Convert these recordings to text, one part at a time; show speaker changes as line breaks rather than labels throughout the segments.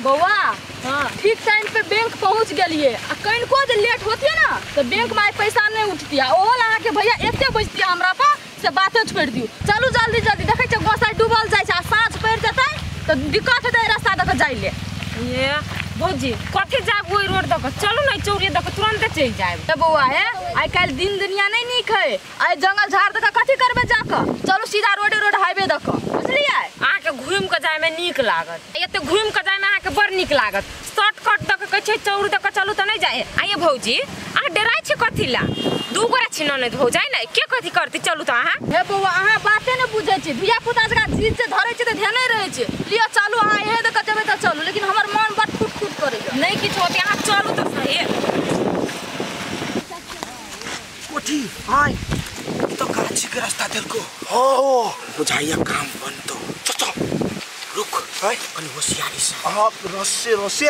बौआ हाँ ठीक टाइम पे बैंक पहुंच गेलिए आ कनिको जे लेट होतिए ना तो बैंक में पैसा नहीं उठतिए। ओहो अहाँ के भैया एते बजतिए हमरा पर से बाते छोड़ दियो। चलू जल्दी जल्दी, देखै छियै गोसाई डूबल जाइ छै आ साँझ पड़ि जेतै तऽ दिक्कत हेतै रास्ता दऽ कऽ जाइ ले।
ये भौजी कथी जायब ओहि रोड दऽ कऽ, चलू ने चौरी दऽ कऽ तुरन्ते चलि जायब।
ए बौआ हे आइ काल्हि दिन दुनिया नहि नीक है, आइ जंगल झाड़ दऽ कऽ कथी करबै जाकऽ, चलू सीधा रोडे रोड हाईवे दऽ कऽ, बुझलियै?
अहाँके घुमि कऽ जायमे नीक लागत, एते घुमि कऽ जायमे अहाँके बड़ नीक लागत। शॉर्टकट दऽ कऽ कहै छै चौरी दऽ कऽ चलू तऽ नहि जाय। आइए भौजी अहाँ डराइ छी कथी ला, दू गोरा छी ननद भौजाइ ने के कथी करती, चलू तऽ अहाँ।
हे बौआ अहाँ बाते नहि बुझै छी, धिया पुता जकाँ चीज जे धरै छै तऽ ध्याने रहै छै। लिअ चलू अहाँ इहे दऽ कऽ जेबै तऽ चलू, लेकिन हमर मन बड़ फुट फुट करैए।
नहि किछु होतै, अहाँ चलू तऽ सही।
कोठी आय तो गाछी के रास्ता देलको हो बुझाइया काम बनतो। चल चल रुक है कनी होशियारी से।
हां रस्से रस्से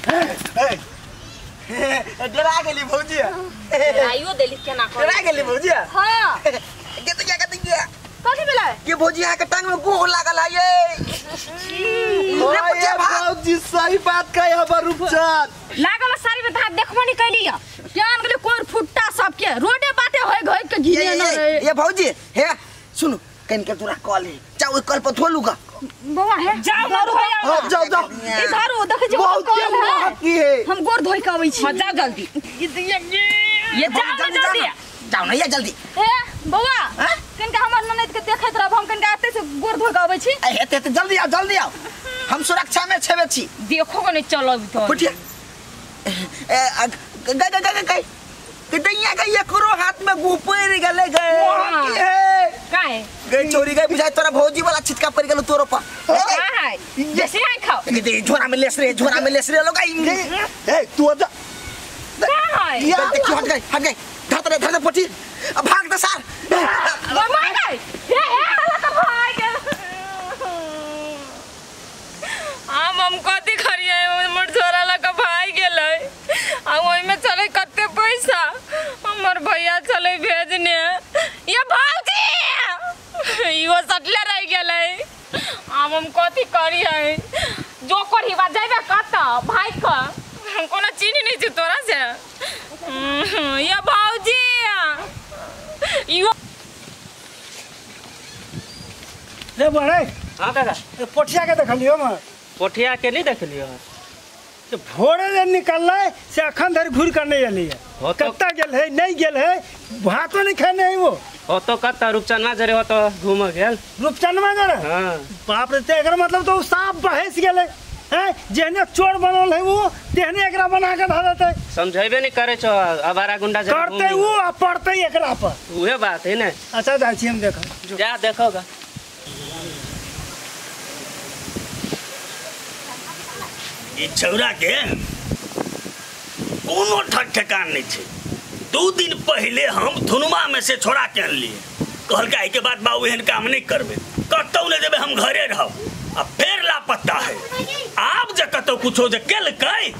ए ए डरा गेली भौजी।
डराइयो देली केना कर,
डरा गेली भौजी।
हां
के तो क्या कहती है
कथी भेलै
के भौजी अहाँ के टांग में गोह लागल है ये। रे भौजी सही बात कहे हमर रूपचंद
लागल सारी में हाथ देखबो नहीं कैली
ज्ञान गेलै कोर फुट्टा सबके रोडे बाटे होय घोय के घिने न रहे।
ये भौजी हे सुन कन के तोरा कॉल है जाओ ओइ कल पर धोलूगा
बौआ। हे
जाओ ना धोया,
जाओ जाओ
इधर ओ देखै छी कॉल है, हम गोर धोइ के आबै छी।
हां जाओ जल्दी, ये जाओ ना जल्दी,
जाओ ना ये जल्दी।
हे बौआ कनका हमर ननद के देखैत रहब, हम कनका एते से गोर धोइ के आबै छी।
एते एते जल्दी आओ जल्दी आओ, हम सुरक्षा में छेबे छी।
देखो को नहीं चलब तो
पुठिया ए गई गई गई गई दैया गई एकरो हाथ में गुह पड़ गेलै गए की है
काहे
गई छोरी गई बुझाय तोरा भौजी वाला छिटका पड़ गेल तोरो पर।
का है जैसे हाय खाओ
झोरा में लेस रे, झोरा में लेस रे लोग।
ए तू जा
का है
देखियो हट गई हट गई, धर रे धर दे पोठी अब भाग दे सार
मार गई। हे हे तो भाग गेल। आम हम कथी करिए, हमर झोरा लऽ कऽ भागि गेलै आ ओहिमे छलै कते पैसा, हमर भैया छलै भेजने। ये भौजी इहो सटले रहि गेलै। आब हम कथी करिए, जो करही बा जयबे कतऽ भागि कऽ, हम कोनो चिन्ह नहि छी तोरा से। ये भौजी इहो
रे बड़े।
हां काका
पोठिया के देखलियो म?
पोठिया के नहीं देखलियो
तो भोरे जे निकललै से अखन धरि घुरि कर नहीं एलियै। कत्ता गेल है नहीं गेल है, भातो नहीं खेने है वो।
हो तो कत्ता रूपचनमा जरे हो तो घूम गेल।
रूपचनमा जरे?
हां
बाप रे, ते एकर मतलब तो साफ बहस गेलै हैं, जेहने चोर बनल है वो तेहने एकरा बना के धऽ देतै।
समझेबे नहीं करे छो आवारा गुंडा जरे
करते वो आ पड़तै एकरा पर,
उहे बात है ने।
अच्छा जाइ छी हम देखो,
जा देखोगा।
ई छौरा के कोनो ठक ठेकान नहीं छै। 2 दिन पहले हम थुनुमा में से छोड़ा के अनलिए, कहलकै एहि के बाद बाबू एहन काम नहीं करबे, कतौ नहीं जेबे, हम घरे रहब। आ फेर लापता है। आब जे कतौ कुछो जे केलकै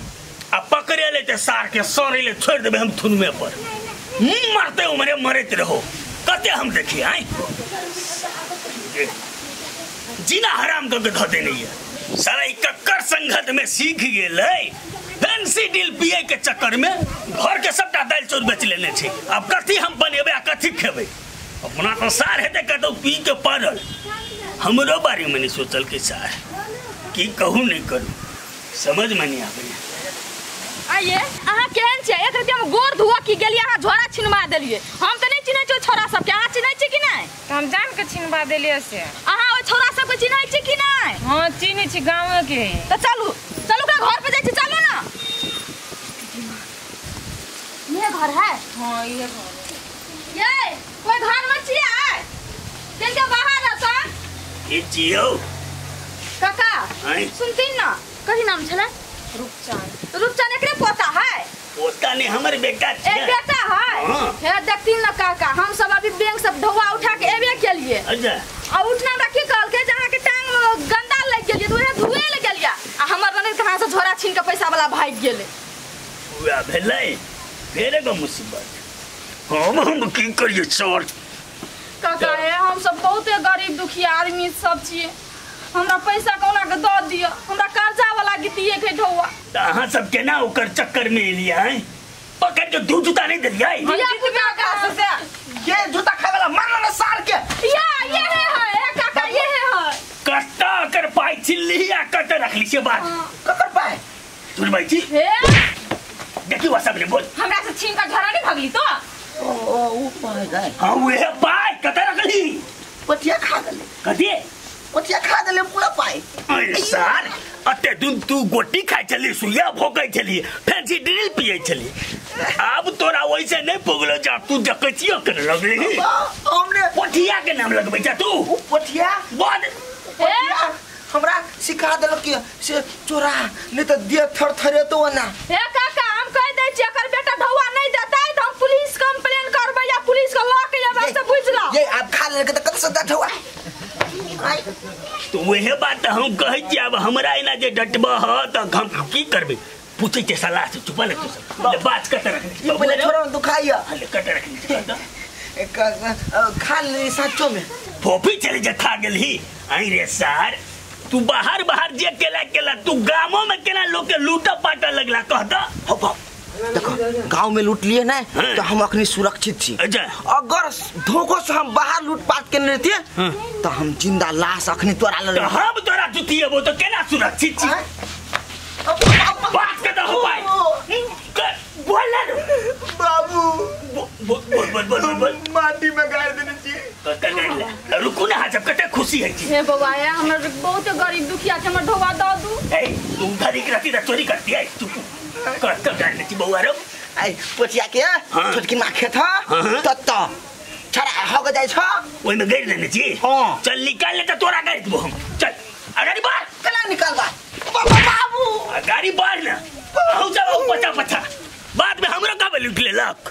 आ पकड़े ले ते सार के सड़े ले छोड़ देबे हम थुनुमे पर, मरते उमरे मरैत रहो कते हम देखिए। आय जीना हराम कऽ के धऽ देने ये सारा। कक्कर संगत में सीख गेलै फैंसी डील पिए के चक्कर में घर के सबटा दालि चाउर बेच लेने छै। अब कथी हम बनेबै आ कथी खेबै, अपना तो सार हेतै कतौ पी के पड़ल। हमरो बारे में नहीं सोचल कि सार की कहूँ नहीं करूँ, समझ में नहीं आबै।
आइए अहाँ केहन छियै? एक रति हम गोर धुआ की गेलियै अहाँ झोरा छिनवा देलियै। हम तऽ नहि चिन्है छियै छोरा सबके, अहाँ चिन्है छी कि नहि?
तऽ हम जान के छिनवा देलियै से।
अहाँ ओहि छोरा सबके चिन्है छी कि नहि?
हाँ चिन्है छी, गाँवे के।
तऽ चलू चलू ओकरा घर पे जाइ छी, चलू ना। ये घर है?
हाँ ये घर।
ये कोई घर में छियै? जिनके बाहर रहता
ई जियो
काका सुनती ना, कथी नाम छलै?
रूपचंद।
रूपचंद एकरे पोता है?
पोता नहीं हमर बेटा छै।
एक बेटा है।
हाँ।
हे देखथिन ना काका, हम सब अभी बैंक सब ढौआ उठा के एबे केलिए।
अच्छा
आ उठना हमरा की कहलकै जे अहाँ के टांग में गंदा लागि गेलिए तऽ उहे धुए ले गेलिए आ हमर ननद कहाँ से झोरा छीन के पैसा वाला भागि गेलै।
उहे भेलै फेर एगो मुसीबत। हम की करिए सर
काका? हे हम सब बहुते गरीब दुखिया आदमी सब छियै। हमरा पैसा कोना के दऽ दिअ हमरा कर्जा वाला गितिए के ढौआ
त अहाँ सब केना ओकर चक्कर में एलियै हैं पकड़ के दू जूता नहीं देलियै
धिया पुता का से
ये जूता खाए वाला मारलो ना सार के
या ये है ए काका ये है
कत्ता कर पाई छिल्ली आ कत रखली से बात
ककर पाई
सुनबै छी
हे
देखी वा सब ने बोल
हमरा से छीन का झोरा नहीं भगली तो
ओ ओ उ पाई गए
हां उहे पाई कत रखली
पटिया खा गेले
कथी
पटिया खा गेले पूरा पाई
अरे सार अते दिन तू गोटी खाइ छली सुइया भोकै छली फैंसी ड्रिल पियै छली अब तोरा वैसे नहीं पुगलो जा तू जकचियो कर लगली
हमने
पटिया के नाम लगबै छ तू
उ पटिया
बोल
पटिया हमरा सिखा देलक कि से चोरा नहीं त दिया थर थरे तो ना
हे काका हम कह दै छी एकर बेटा ढौआ नहीं देतै त हम पुलिस कंप्लेन करबै या पुलिस के ल के आबै से बुझला
ये आप खा लेलक त कत से ढौआ
तो वहे बात हम कहै छी अब हमरा एना जे डटबह ह त हम की करबै पूछै छै सलाह से चुप ले तू सब ले बात कत रखने
ये पहले छोरा दुखाइया
ले कत रखने
खा ले साचो में
फोफी चली जे खा गेलही आई रे सार तू बाहर बाहर जे केला केला तू गामो में केना लोग के लूटा पाटा लगला कहता
हो बाप देखो गांव में लूट लिए ना तो हम अखनी सुरक्षित छी अगर धोखो से हम बाहर लूट पाट के नहीं रहती तो हम जिंदा लाश अखनी तोरा ले
तो हम तोरा जुतिएबो तो केना सुरक्षित छी बात के तो हो पाई बोल ना
बाबू
बोल बोल बोल बोल बोल
माटी में गाड़ देने छी
कत गाड़ ले रुकू ना जब कते खुशी है छी
हे बौआ हमर बहुत गरीब दुखिया छै हमर ढौआ दऽ दू
ए तू गरीब रहती त चोरी करती है चुप कत गाड़ ले छी बौआ रो
ए पोचिया के छोटकी मां खेत ह तत छड़ा हो जाय छ
ओइ में गाड़ लेने छी
हां
चल निकाल ले त तोरा गाड़ देबो हम चल अगाड़ी बढ़
केना निकालबा बाबू
अगाड़ी बढ़ ना हम सब पचा पचा बाद में हमरो का लूट लेलक